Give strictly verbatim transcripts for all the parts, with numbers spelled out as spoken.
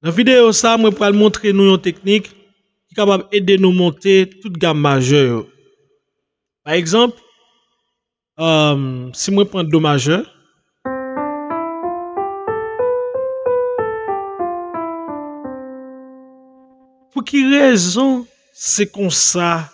Nan videyo sa, mwen pral montre nou yon teknik ki kapab ede nou monte tout gam majè yo. Pa egzanp, um, si mwen pran do majè, pou ki rezon se konsa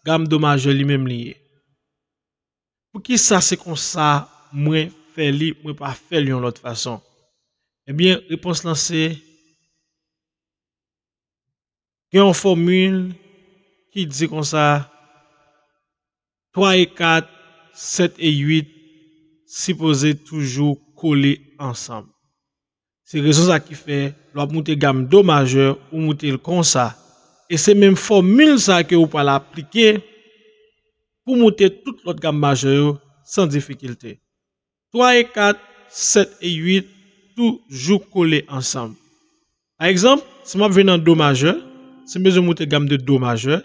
gam do majè li menm li ye? Poukisa se konsa mwen fè li, mwen pa fè l yon lòt fason? Ebyen, repons lan se, gen yon fòmil ki di konsa, twa e kat, sèt e uit sipoze toujou kole ansanm. Se rezon sa ki fè, lè w ap moute gam do majè, ou moute l konsa. E se menm fòmil sa ke ou pral aplike pou moute tout lòt gam majè yo san difikilte. Twa e kat, sèt e uit, toujou kole ansanm. Pa egzanp, si m ap jwe nan do majè, si m bezwen moute gam de do majè,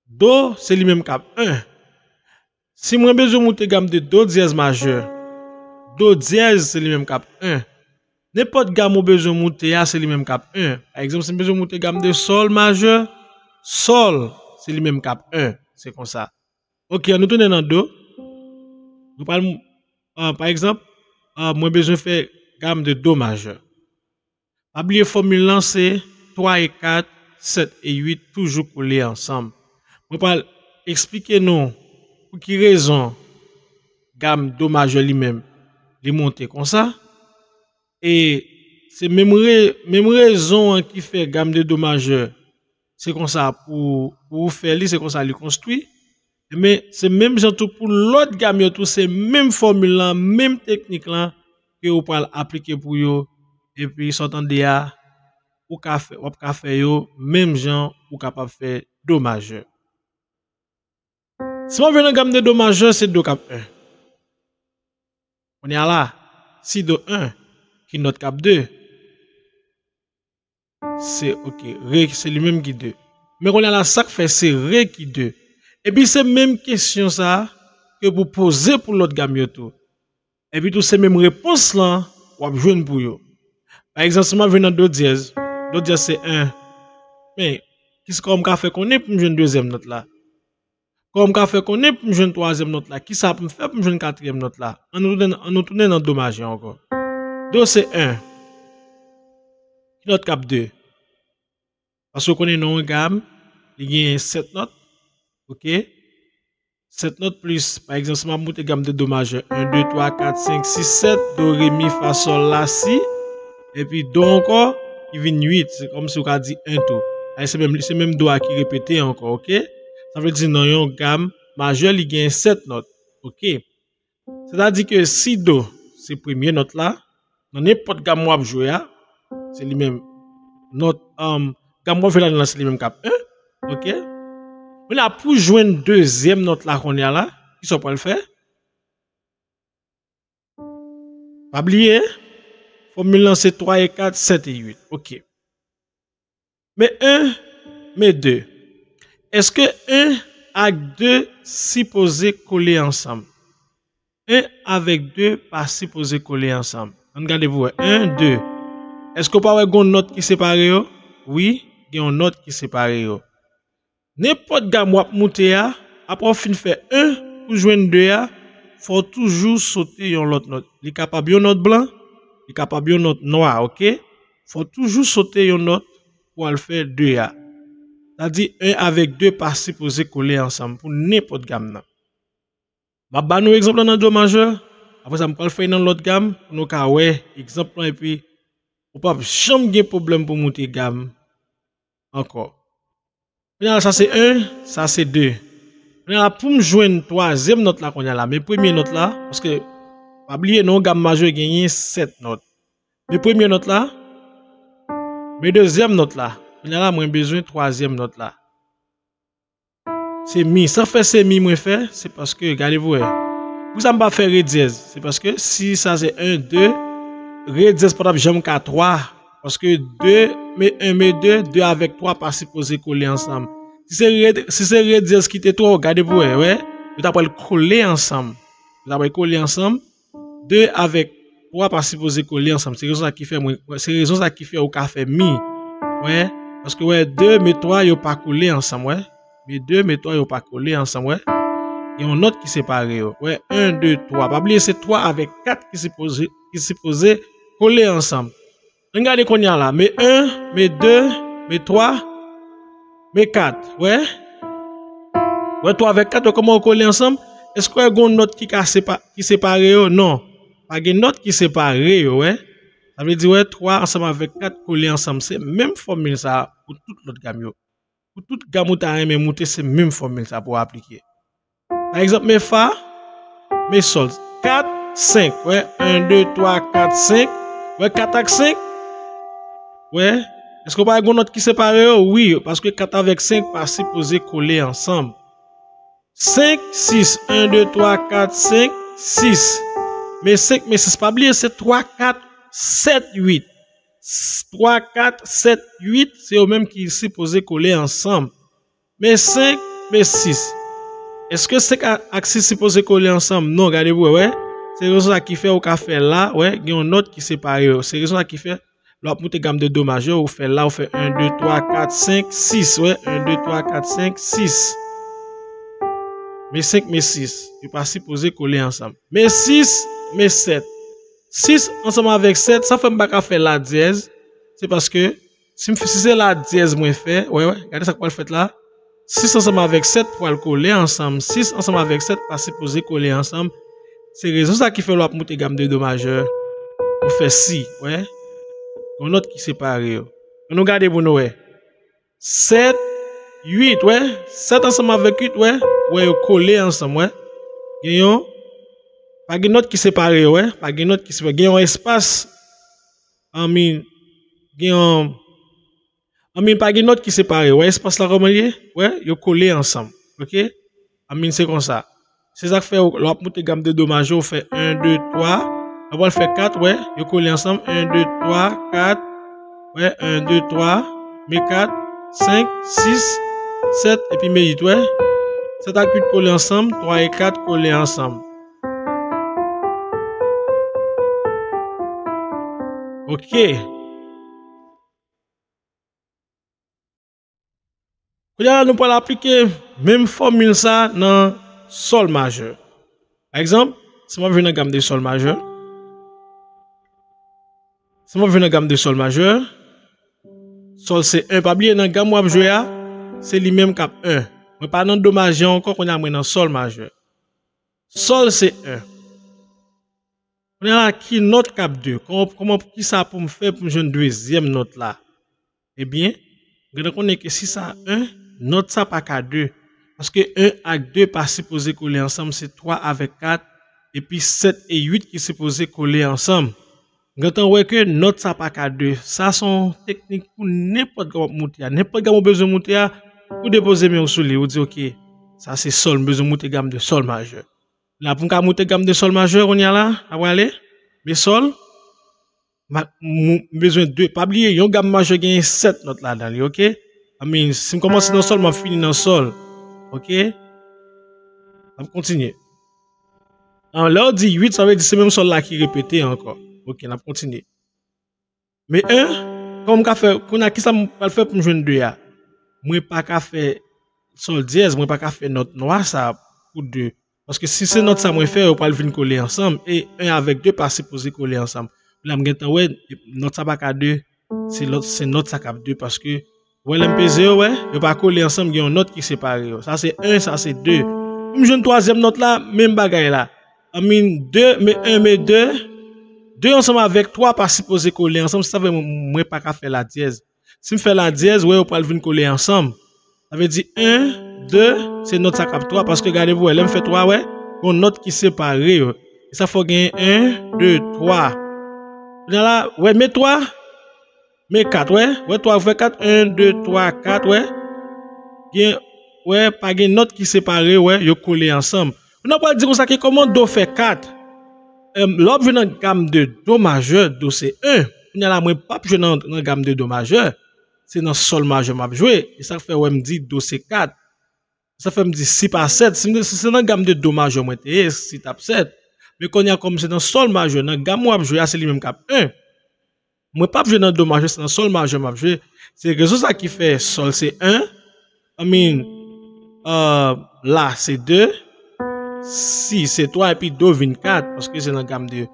do, se li menm k ap en. Si mwen bezwen moute gam de do dyèz majè, do dyèz, se li menm k ap en. Nenpòt gam ou bezwen moute a, se li menm k ap en. Pa egzanp, si m bezwen moute gam de sòl majè, sòl, se li menm k ap en. Se konsa. Oke, ann nou tounen nan do. Nou pral, ah, pa egzanp, ah, mwen bezwen fè gam de do majè. Pa bliye fòmil lan se twa e kat, sèt e uit toujou kole ansanm. Mwen pral eksplike nou pou ki rezon gam do majè li menm li monte konsa. E se menm re-, menm rezon an ki fè gam de do majè se konsa pou, pou ou fè li, se konsa li konstwi. Men se menm jan tou pou lòt gam yo tou, se menm fòmil lan, menm teknik lan ke ou pral aplike pou yo. Epi sa w tande a, ou ka fè, w ap ka fè yo menm jan ou kapab fè do majè. Si w ap jwe nan gam de do majè, se do k ap en. Kounye a la, si do en, ki nòt k ap de? Se, oke, re, se li menm ki de. Men kounye a la, sa k fè se re ki de. Epi se menm kesyon sa a ke pou poze pou lòt gam yo tou. Epi tou se menm repons lan w ap jwenn pou yo. Pa egzanp, si m ap jwe nan do dyèz, do dyèz se en. Men, kisa, kòman m ka fè konnen pou m jwenn dezyèm nòt la? Kòman m ka fè konnen pou m jwenn twazyèm nòt la? Kisa pou m fè pou m jwenn katriyèm nòt la? Ann nou tounen, ann nou tounen nan do majè ankò. Do se en. Ki nòt k ap de? Paske w konnen nan yon gam, li genyen sèt nòt. Oke? Sèt nòt plis, pa egzanp, si m ap moute gam de do majè, en, de, twa, kat, senk, sis, sèt, do, re, mi, fa, sòl, la, si, epi do ankò, ki vin uit. Se kòmsi w ka di en tou. Ay, se menm, se menm do a ki repete ankò, oke? Sa vle di nan yon gam majè, li genyen sèt nòt, oke? Sètadi ke si do se premye nòt la, nan nenpòt gam w ap jwe a, se li menm nòt, um, gam w ap jwe ladan l se li menm k ap en, oke? Men la pou jwenn dezyèm nòt la kounye a la, kisa w pral fè? Pa bliye, fòmil lan se twa e kat, sèt e uit, oke. Men en, men de. Èske en ak de sipoze kole ansanm? En avèk de pa sipoze kole ansanm. Ann gade pou wè. En, de. Èske w pa wè gon nòt ki separe yo? Wi, gen yon nòt ki separe yo. Nenpòt gam w ap moute a, apre w fin fè en pou jwenn de a, fò w toujou sote yon lòt nòt. Li kapab yon nòt blan, li kapab yon nòt nwa, oke? Fò w toujou sote yon nòt pou al fè de a. Sa di en avèk de pa sipoze kole ansanm pou nenpòt gam nan. M ap ba nou egzanp lan nan do majè, apre sa m pral fè nan lòt gam pou nou ka wè egzanp lan epi ou p ap janm gen pwoblèm pou moute gam ankò. Kounye a la, sa se en, sa se de. Kounye a la, pou m jwenn twazyèm nòt la, kounye a la, men premye nòt la, paske, pa bliye non, gam majè genyen sèt nòt. Men premye nòt la, men dezyèm nòt la. Kounye a la, mwen bezwen twazyèm nòt la. Se mi. Sa fè se mi mwen fè, se paske, gade pou wè. Poukisa m pa fè re dyèz? Se paske si sa se en, de, re dyèz pa t ap janm ka twa. Paske de, men en, men de, de avèk twa pa sipoze kole ansanm. Si se re, si se re dyèz ki te twa, gade pou wè, wè, yo ta pral kole ansanm. Yo ta pral kole ansanm. De avèk twa pa sipoze kole ansanm. Se rezon sa ki fè mwen, se rezon sa ki fè ou ka fè mi. Wè, paske wè, de, mi, twa, yo pa kole ansanm, wè. Mi, de, mi, twa, yo pa kole ansanm, wè. Gen yon nòt ki separe yo. Wè, en, de, twa. Pa bliye, se twa avèk kat ki sipoze, ki sipoze kole ansanm. Ann gade kounye a la. Mi en, mi de, mi twa, mi kat. Wè? Wè, twa avèk kat, wè kòman yo kole ansanm? Èske wè gon nòt ki ka sepa-, ki separe yo? Non. Pa gen nòt ki separe yo, wè. Sa vle di, wè, twa ansanm avèk kat kole ansanm. Se menm fòmil sa a pou tout lòt gam yo. Pou tout gam ou ta renmen moute, se menm fòmil sa pou w aplike. Pa egzanp, mi fa, mi sòl. Kat, senk. Wè, en, de, twa, kat, senk. Wè, kat ak senk. Wè, èske w pa wè gon nòt ki separe yo? Wi, paske kat avèk senk pa sipoze kole ansanm. Senk, sis. En, de, twa, kat, senk, sis. Mi senk, mi sis. Pa bliye, se twa, kat, sèt, uit. S-, twa, kat, sèt, uit, se yo menm ki sipoze kole ansanm. Mi senk, mi sis. Èske senk a-, ak sis sipoze kole ansanm? Non, gade pou w wè, wè. Se rezon sa ki fè ou ka fè la, wè, gen yon nòt ki separe yo. Se rezon sa ki fè, lè w ap moute gam de do majè, ou fè la, ou fè en, de, twa, kat, senk, sis, wè. En, de, twa, kat, senk, sis. Mi senk, mi sis. Yo pa sipoze kole ansanm. Mi sis, mi sèt. Sis ansanm avèk sèt, sa fè m pa ka fè la dyèz. Se paske, si m, si se la dyèz mwen fè, wè, wè, gade sa k pral fèt la. Sis ansanm avèk sèt pral kole ansanm. Sis ansanm avèk sèt pa sipoze kole ansanm. Se rezon sa ki fè lè w ap moute gam de do majè, ou fè si, wè. Yon nòt ki separe yo. Ann nou gade pou nou wè. Sèt, uit, wè. Sèt ansanm avèk uit, wè. Wè, yo kole ansanm, wè. Gen yon, pa gen nòt ki separe yo, wè. Pa gen nòt ki separe. Gen yon espas. Anmin, gen yon, anmin, pa gen nòt ki separe. Wè, espas la kòman l ye? Wè, yo kole ansanm. Oke? Anmin, se konsa. Se sa k fè, lè w ap moute gam de do majè, ou fè en, de, twa. Lè w pral fè kat, wè, yo kole ansanm. En, de, twa, kat. Wè, en, de, twa. Mi kat, senk, sis, sèt, epi mi uit, wè. Sèt ak uit kole ansanm, twa e kat kole ansanm. Oke. Kounye a la, nou pral aplike menm fòmil sa nan sòl majè. Pa egzanp, si m ap jwe nan gam de sòl majè, si m ap jwe nan gam de sòl majè, sòl se en. Pa bliye, nan gam w ap jwe a, se li menm k ap en. Mwen pa nan do majè ankò, kounye a mwen nan sòl majè. Sòl se en. Kounye a la, ki nòt k ap de? Kòman, kòman, kisa pou m fè pou m jwenn dezyèm nòt la? Ebyen, gentan konnen ke si sa en, nòt sa pa ka de. Paske en ak de pa sipoze kole ansanm, se twa avèk kat, epi sèt e uit ki sipoze kole ansanm. Gentan wè ke nòt sa pa ka de. Sa se yon teknik pou nenpòt gam w ap moute a. Nenpòt gam ou bezwen moute a, ou depoze men w sou li, ou di, "Oke, sa se sòl, m bezwen moute gam de sòl majè." La, pou m ka moute gam de sòl majè, kounye a la, n a prale, mi sòl, ma-, m, m bezwen de. Pa bliye, yon gam majè genyen sèt nòt ladan li, oke? I mean, si m kòmanse nan sòl, m ap fini nan sòl, oke? N ap kontinye. An, lè w di uit, sa vle di se menm sòl la ki repete ankò. Oke, n ap kontinye. Men en, kòman m ka fè, kounye a, kisa m pral fè pou m jwenn de a? Mwen pa ka fè sòl dyèz, mwen pa ka fè nòt nwa sa pou de. Paske si se nòt sa mwen fè, yo pral vin kole ansanm. E en avèk de pa sipoze kole ansanm. La, m gentan wè, nòt sa pa ka de, se lòt, se nòt sa k ap de, paske, wè, lè m peze yo, wè, yo pa kole ansanm, gen yon nòt ki separe yo. Sa se en, sa se de. Pou m jwenn twazyèm nòt la, menm bagay la. I mean, de, men en, men de. De ansanm avèk twa pa sipoze kole ansanm, sa fè mwen, mwen pa ka fè la dyèz. Si m fè la dyèz, wè, yo pral vin kole ansanm. Sa vle di en, de, se nòt sa k ap twa, paske gade pou wè, lè m fè twa, wè, gon nòt ki separe yo. E sa fè w genyen en, de, twa. Kounye a la, wè, men twa, men kat, wè, wè twa fè kat, en, de, twa, kat, wè. Gen, wè, pa gen nòt ki separe, wè, yo kole ansanm. Kounye a w pral di konsa ke kòman do fè kat? Em, lè w ap jwe nan gam de do majè, do se en. Kounye a la, mwen p ap jwe nan, nan gam de do majè. Se nan sòl majè m ap jwe. E sa k fè wè m di do se kat. Sa fè m di si pa sèt. Si m te, si se nan gam de do majè mwen te ye, si t ap sèt. Men kounye a, kòm se nan sòl majè, nan gam w ap jwe a, se li menm k ap en. Mwen p ap jwe nan do majè, se nan sòl majè m ap jwe. Se rezon sa ki fè sòl se en, I mean, euh, la se de, si se twa, epi do vin kat, paske se nan gam de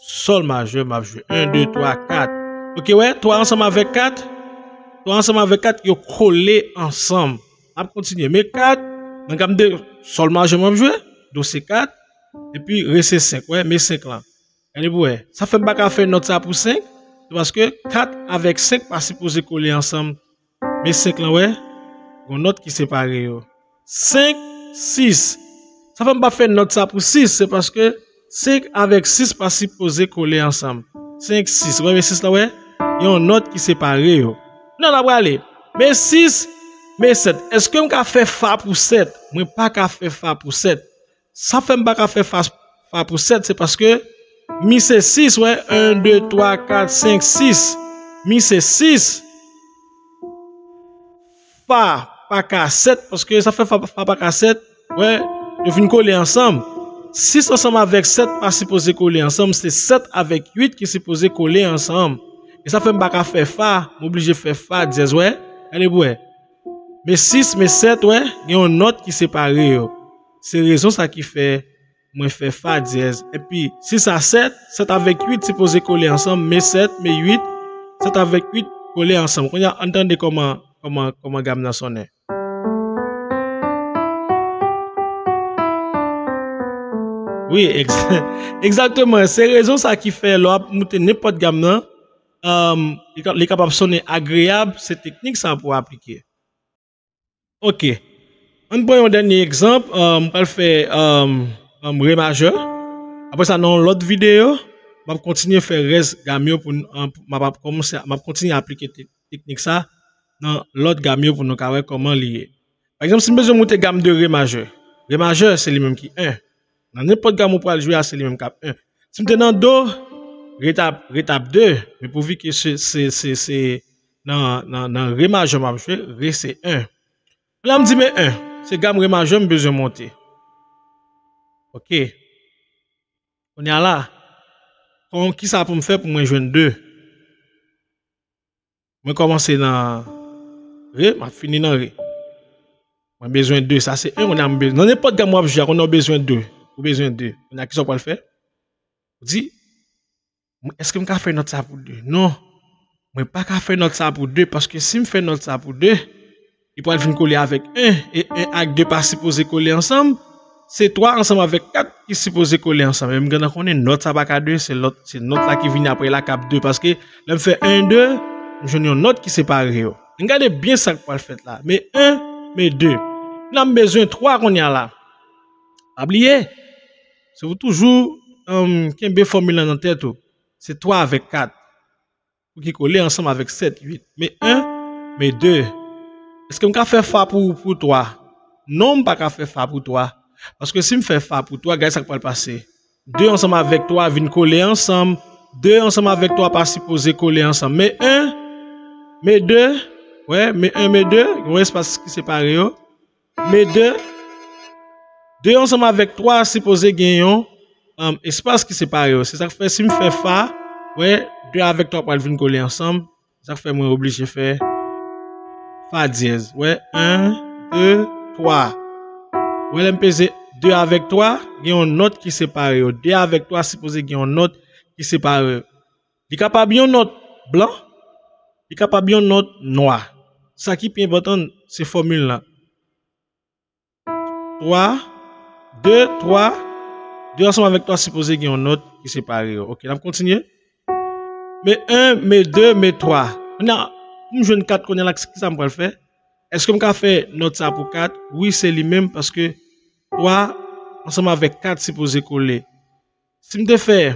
sòl majè m ap jwe. En, de, twa, kat. Ok, wè, twa ansanm avèk kat, twa ansanm avèk kat, yo kole ansanm. N ap kontinye. Men kat, nan gam de sòl majè m ap jwe, do se kat, epi re se senk, wè, men senk lan. Gade pou wè. Sa fè m pa ka fè nòt sa pou senk, se paske kat avèk senk pa sipoze kole ansanm. Men senk lan, wè, gon nòt ki separe yo. Senk, sis. Sa fè m pa fè nòt sa pou sis, se paske senk avèk sis pa sipoze kole ansanm. Senk, sis. Wè, men sis lan, wè, yon nòt ki separe yo. Non, n ap prale. Men sis, men sèt. Èske m ka fè fa pou sèt? Mwen pa ka fè fa pou sèt. Sa fè m pa ka fè fa, fa pou sèt, se paske mi se sis, wè, en, de, twa, kat, senk, sis. Mi se sis. Fa pa ka sèt, paske sa fè fa, fa pa ka sèt, wè, yo vin kole ansanm. Sis ansanm avèk sèt pa sipoze kole ansanm, se sèt avèk uit ki sipoze kole ansanm. E sa fè m pa ka fè fa, m oblije fè fa dyèz, wè. Gade pou wè. Men sis, men sèt, wè, gen yon nòt ki separe yo. Se rezon sa ki fè mwen fè fa dyèz. Epi, sis a sèt, sèt avèk uit sipoze kole ansanm, men sèt, men uit, sèt avèk uit kole ansanm. Kounye a, ann tande kòman, kòman, kòman gam nan sonnen. Wi, egz-, egzakteman. Se rezon sa ki fè lè w ap moute nenpòt gam nan, um, li ka, li kapab sonnen agreyab, se teknik sa pou w aplike. Ok. Ann pran yon dènye egzanp. Um, m pral fè, um, um, re majè. Apre sa, nan yon lòt videyo, m ap kontinye fè rès gam yo pou n, um, m ap, ap kòmanse, m ap kontinye aplike te-, teknik sa nan lòt gam yo pou nou ka wè kòman li ye. Pa egzanp, si m bezwen moute gam de re majè, re majè, se li menm ki en. Nan nenpòt gam ou pral jwe a, se li menm k ap en. Si m te nan do, re t ap, re t ap de, men pouvi ke se, se, se, se nan, nan, nan re majè m ap jwe, re se en. La m di, men en, se gam re majè m bezwen monte. Ok. Kounye a la, kon, kisa pou m fè pou mwen jwenn de? Mwen kòmanse nan re, m ap fini nan re. Mwen bezwen de, sa se en, kounye a m bezwen. Nan nenpòt gam w ap jwe a, kounye a w bezwen de. Ou bezwen de. Kounye a, kisa w pral fè? Ou di, "Mwen, èske m ka fè nòt sa pou de?" Non. Mwen pa ka fè nòt sa pou de, paske si m fè nòt sa pou de, li pral vin kole avèk en, e en ak de pa sipoze kole ansanm. Se twa ansanm avèk kat ki sipoze kole ansanm. E m gentan konnen nòt sa pa ka de, se lòt, se nòt la ki vini apre la k ap de, paske lè m fè en, de, m jwenn yon nòt ki separe yo. Ann gade byen sa k pral fèt la. Men en, men de. La m bezwen twa kounye a la. Pa bliye, se pou toujou, um, kenbe fòmil lan nan tèt ou. Se twa avèk kat. Pou ki kole ansanm avèk sèt, uit. Men en, men de. Èske m ka fè fa pou, pou twa? Non, m pa ka fè fa pou twa. Paske si m fè fa pou twa, gade sa k pral pase. De ansanm avèk twa vin kole ansanm. De ansanm avèk twa pa sipoze kole ansanm. Men en, men de, wè, men en, men de, yon espas ki separe yo. Men de, de ansanm avèk twa sipoze gen yon, um, espas ki separe yo. Se sa k fè si m fè fa, wè, de avèk twa pral vin kole ansanm. Se sa k fè mwen oblije fè fa dyèz. Wè, en, de, twa. Wè, lè m peze de avèk twa, gen yon nòt ki separe yo. De avèk twa sipoze gen yon nòt ki separe yo. Li kapab yon nòt blan, li kapab yon nòt nwa. Sa ki pi enpòtan, se fòmil lan. Twa, de, twa, de ansanm avèk twa sipoze gen yon nòt ki separe yo. Ok, n ap kontinye. Men en, men de, men twa. Kounye a, pou m jwenn kat kounye a la, kisa m pral fè? Èske m ka fè nòt sa pou kat? Wi, se li menm, paske twa ansanm avèk kat sipoze kole. Si m te fè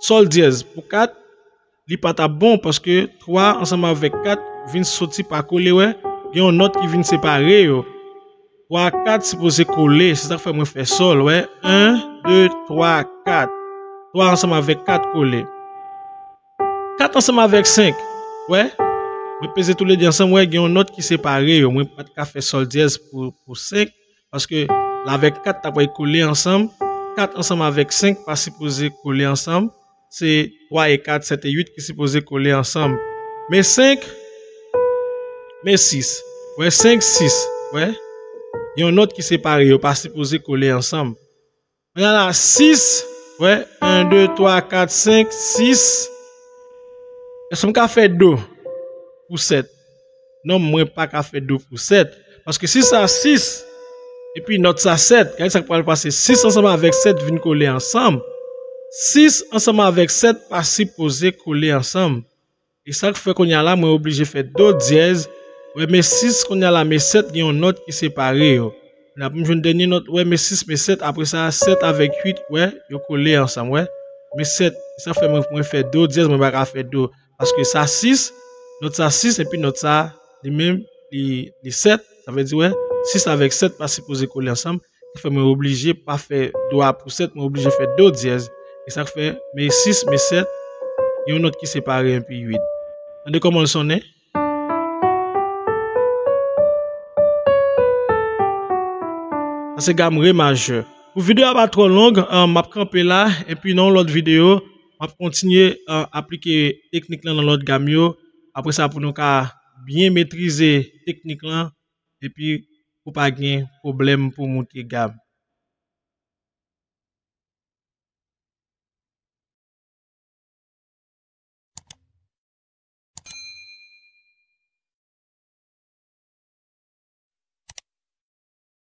sòl dyèz pou kat, li pa t ap bon, paske twa ansanm avèk kat vin soti pa kole, wè, gen yon nòt ki vin separe yo. Twa ak kat sipoze kole, se sa k fè mwen fè sòl, wè. En, de, twa, kat. Twa ansanm avèk kat kole. Kat ansanm avèk senk, wè. Mwen peze toulede ansanm, wè, gen yon nòt ki separe yo. Mwen pa t ka fè sòl dyèz pou, pou senk, paske l avèk kat ta pral kole ansanm. kat ansanm avèk senk pa sipoze kole ansanm. Se twa e kat, sèt e uit ki sipoze kole ansanm. Men senk, men sis. Wè, senk, sis. Wè, yon nòt ki separe, yo pa sipoze kole ansanm. Kounye a la, sis, wè, en, de, twa, kat, senk, sis. Èske m ka fè do pou sèt? Non, mwen pa ka fè do pou sèt. Paske si sa sis, epi nòt sa sèt, gade sa k pral pase. Sis ansanm avèk sèt vin kole ansanm. Sis ansanm avèk sèt pa sipoze kole ansanm. E sa k fè kounye a la, mwen oblije fè do dyèz. Wè, men sis kounye a la, men sèt gen yon nòt ki separe yo. Kounye a pou m jwenn dènye nòt, wè, men sis, men sèt, apre sa, sèt avèk uit, wè, yo kole ansanm, wè. Men sèt, sa fè mwen, mwen fè do dyèz, mwen pa ka fè do. Paske sa sis, nòt sa sis, epi nòt sa, li menm, li, li sèt. Sa vle di, wè, sis avèk sèt pa sipoze kole ansanm. Sa fè mwen oblije pa fè do a pou sèt, mwen oblije fè do dyèz. E sa k fè, men sis, men sèt, gen yon nòt ki separe epi uit. Tande kòman l sonnen? Sa se gam re majè. Pou videyo a pa twò long, an, m ap kanpe la, epi nan yon lòt videyo, m ap kontinye, an, aplike teknik lan nan lòt gam yo. Apre sa, pou nou ka byen metrize teknik lan, epi pou pa gen pwoblèm pou moute gam.